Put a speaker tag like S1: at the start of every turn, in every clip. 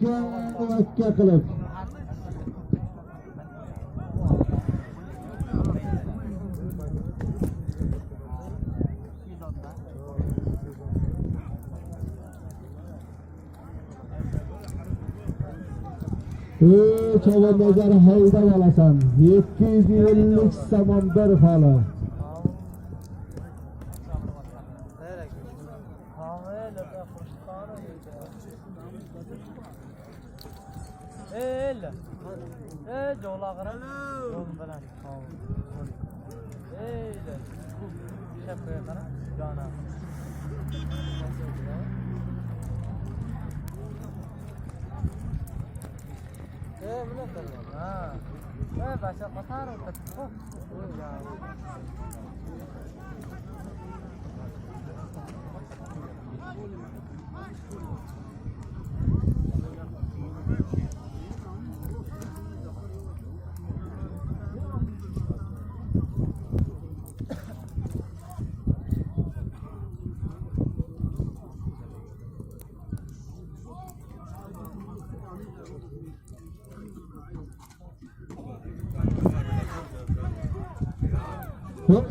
S1: Yakka yakka qilib. Ey chavandozlar, haydab olasan. 250 somon bir xoli.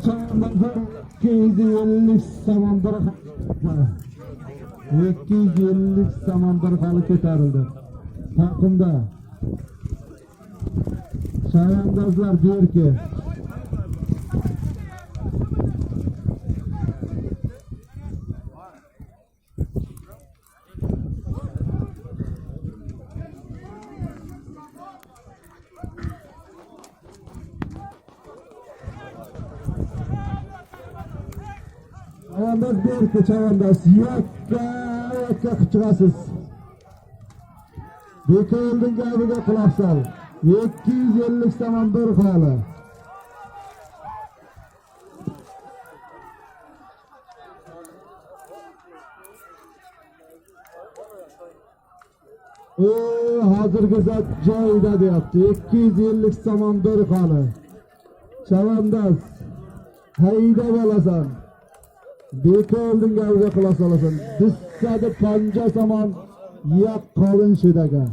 S1: Chavandozlar 250 somon bir xoli. 250 somon bir xoli ko'tarildi. Taqimda. Chavandozlar berki. Chavandoz berki, chavandoz yakka yakka qilib chiqasiz. Beko'lning gapiga quloq sol. 250 somon bir xoli. O hozirgi zot joyida deyapti. 250 somon bir xoli. Chavandoz haydab olasan. Beko'lning gapiga quloq solasan. 250 somon yoq qolin shudaga.